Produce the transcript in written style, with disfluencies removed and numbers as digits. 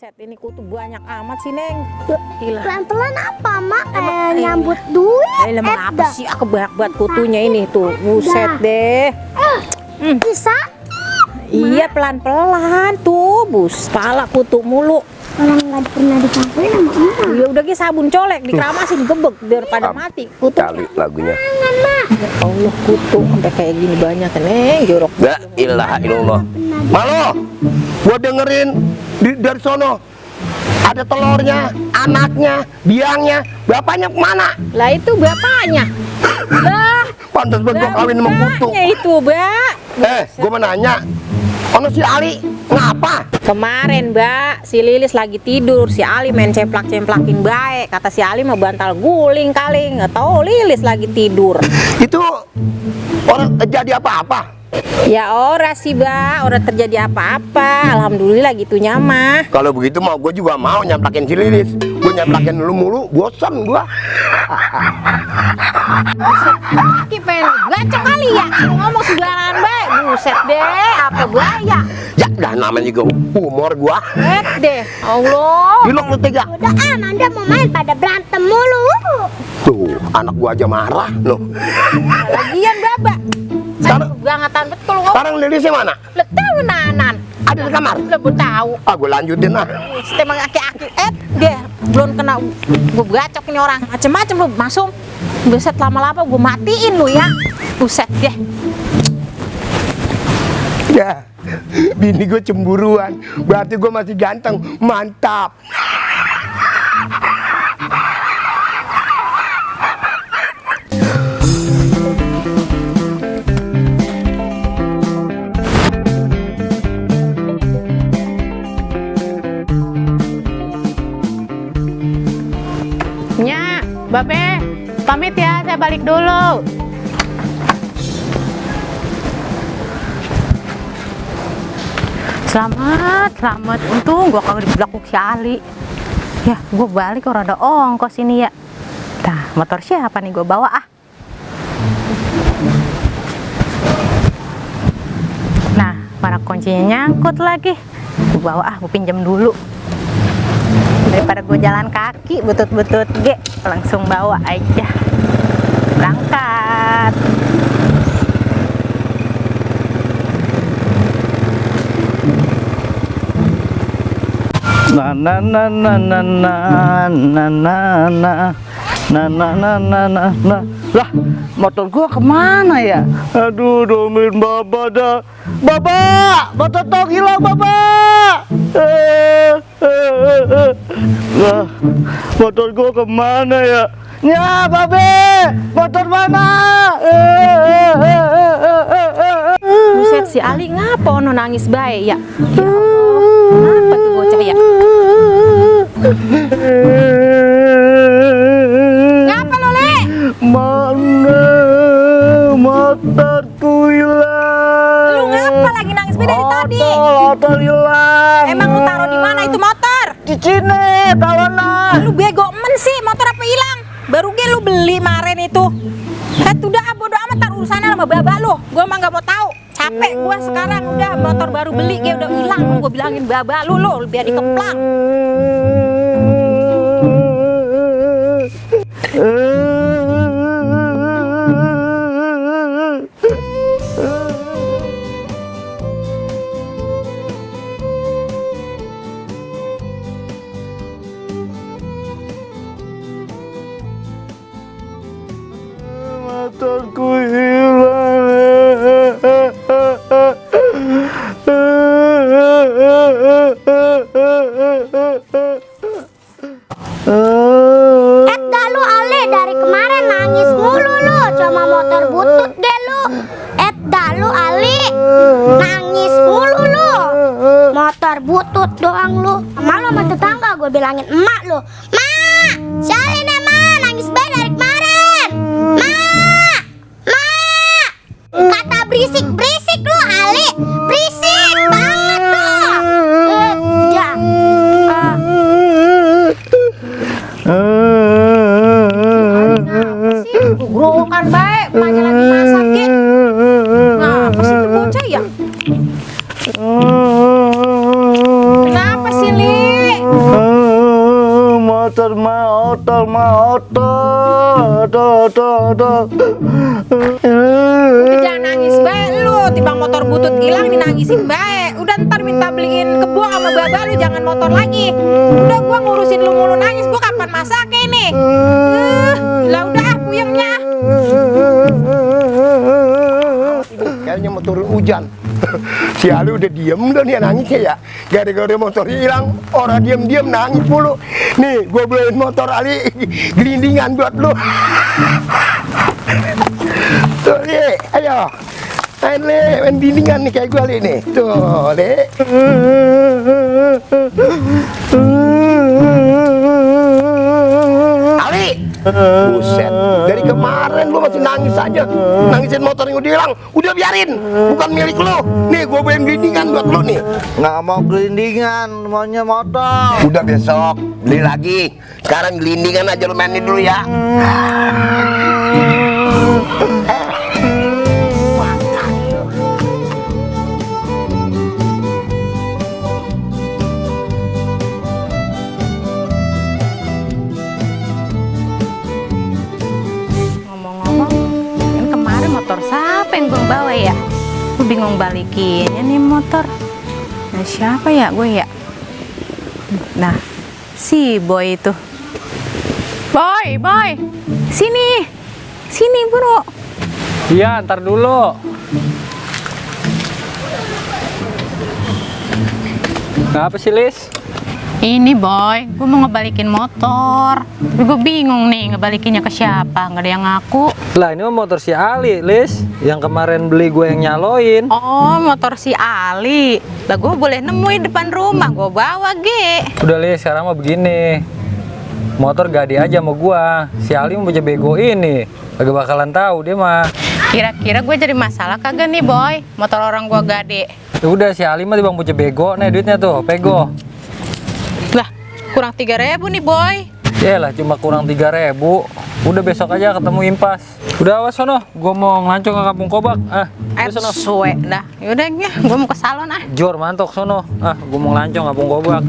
Buset, ini kutu banyak amat sih, Neng. Gila. Pelan-pelan apa, Mak? Kayak nyambut duit. Emang apa sih? Aku banyak banget kutunya ini tuh. Buset deh. Bisa? Iya, pelan-pelan tuh. Bus, pala kutu mulu. Orang nggak pernah dipakai sama emak. Ya udah ki sabun colek, dikeramasin, gebek daripada mati. Kutu. Kali lagunya. Ya Allah, kutu sampai kayak gini banyak, Neng. Jorok. La ilaha illallah. Malo, gua dengerin dari sono. Ada telurnya, anaknya, biangnya, bapaknya kemana? Lah itu bapaknya. Lah, Pantas banget gua kawin sama kutu. bapaknya itu, Mbak. Gua mau nanya, ono si Ali ngapa? Kemarin, Mbak, si Lilis lagi tidur, si Ali main cemplak-cemplakin baik. Kata si Ali mau bantal guling kali, nggak tahu Lilis lagi tidur. Itu orang terjadi apa-apa? Ya ora sih, Mbak, ora terjadi apa-apa. Alhamdulillah gitunya mah. Kalau begitu mau gue juga mau nyamplakin si Lilis. Gue nyamplakin lu mulu, bosan gua. Ki pengen gacok kali ya, ngomong sembarangan baik. Buset deh, apa bahaya. Ya dah namanya juga humor gua. Deh, Allah. Bilang lu tega. Udah Anda mau main pada berantem mulu. Tuh, anak gua aja marah loh. Lagian Baba. Sekarang- Gangatan betul ngomong. Sekarang Lilisnya mana? Letau nanan. Ada di kamar. Lebih tahu. Ah, gue lanjutin lah. Setema aki-aki, deh, belum kena gue gacok ini orang. Macem-macem lu masuk. Buset, lama-lama gue matiin lu ya. Buset deh. Ya, bini gue cemburuan. Berarti gue masih ganteng. Mantap. Nya, Babe, pamit ya, saya balik dulu. Selamat. Untung gua kagak dibelakuk si Ali. Ya, gua balik orang ada ongkos ini ya. Nah, motor siapa nih gua bawa ah? Nah, mana kuncinya nyangkut lagi. Gua bawa ah, gua pinjam dulu. Daripada gue jalan kaki butut-butut langsung bawa aja, berangkat. Na na na na na na na na na na na na na na. Lah, motor gua kemana ya? Aduh, domelin Baba dah. Baba, motor tong hilang Baba. Lah, motor gua kemana ya? Ya, Babe, motor mana? Buset, si Ali ngapa ono nangis baik ya? Ya Allah, kenapa tuh bocah ya? Ngapa lo, Le? Mana motorku hilang? Lu ngapa lagi nangis baik dari tadi? Motor hilang. Emang lu taruh di mana itu motor? Di sini, talonan. Lu bego men sih, motor apa hilang? Baru lu beli kemarin itu. Udah bodo amat, tar urusannya sama Baba lu. Gua mah nggak mau tahu. Capek gua sekarang, udah motor baru beli kayak udah hilang. Lu gua bilangin Baba lu biar dikeplang. Motorku hilang. Dah lu Ale dari kemarin nangis mulu lu sama motor butut deh lu. Dah lu Ali nangis mulu lu. Motor butut doang lu. Malu sama tetangga gue bilangin emak lu. Mak, si Ali nih mak nangis baik dari kemarin. Mak, mak. Kata berisik lu Ali. Berisik banget lu. Ya. Growokan baik, emaknya lagi masak ya. Nah, apa sih itu bocah ya? Kenapa sih, Li? motor. Jangan nangis baik lu, timbang motor butut hilang dinangisin baik. Udah ntar minta beliin kebo sama baba lu, jangan motor lagi. Udah gua ngurusin lu mulu nangis, gua kapan masaknya ini? Lah udah puyengnya. Kayaknya mau turun hujan. Si Ali udah diem udah nih nangisnya ya. Gara-gara motor hilang, orang diem-diem nangis mulu. Nih, gue beliin motor Ali gelindingan buat lu. Tuh, Le, ayo. Ayo, Le, main gelindingan nih kayak gue, Le, nih. Tuh, Le. Ali! Buset, dari kemarin lu masih nangis aja. Nangisin motor yang udah hilang. Udah biarin, bukan milik lu. Nih, gue beliin gelindingan buat lu nih. Nggak mau gelindingan, maunya motor. Udah besok, beli lagi. Sekarang gelindingan aja lu mainin dulu ya. Ngomong-ngomong, kan kemarin motor siapa yang gue bawa ya? Gue bingung balikinnya nih motor. Nah siapa ya gue ya? Nah si Boy itu. Boy, sini bro. Iya, ntar dulu. Kenapa sih, Lis? Ini Boy, gue mau ngebalikin motor. Tapi gue bingung nih ngebalikinnya ke siapa, nggak ada yang ngaku. Lah, ini mah motor si Ali, Lis. Yang kemarin beli gue yang nyaloin. Oh, motor si Ali. Lah gue boleh nemuin depan rumah, gue bawa ge. Udah, Lis, sekarang mah begini. Motor gade aja sama gua. Si Ali mau baca bego ini. Kagak bakalan tahu dia mah. Kira-kira gue jadi masalah kagak nih Boy? Motor orang gue gade. Ya udah, si Ali mah di bang bocah bego. Nih duitnya tuh, pego. Lah, kurang 3.000 nih Boy. Yalah, cuma kurang 3.000. Udah besok aja ketemu impas. Udah awas sono, gua mau ngelancong ke Kampung Kobak. Udah sono. Suwe dah. Yaudah ya, gue mau ke salon ah. Jor mantok sono. Gua mau ngelancong Kampung Kobak.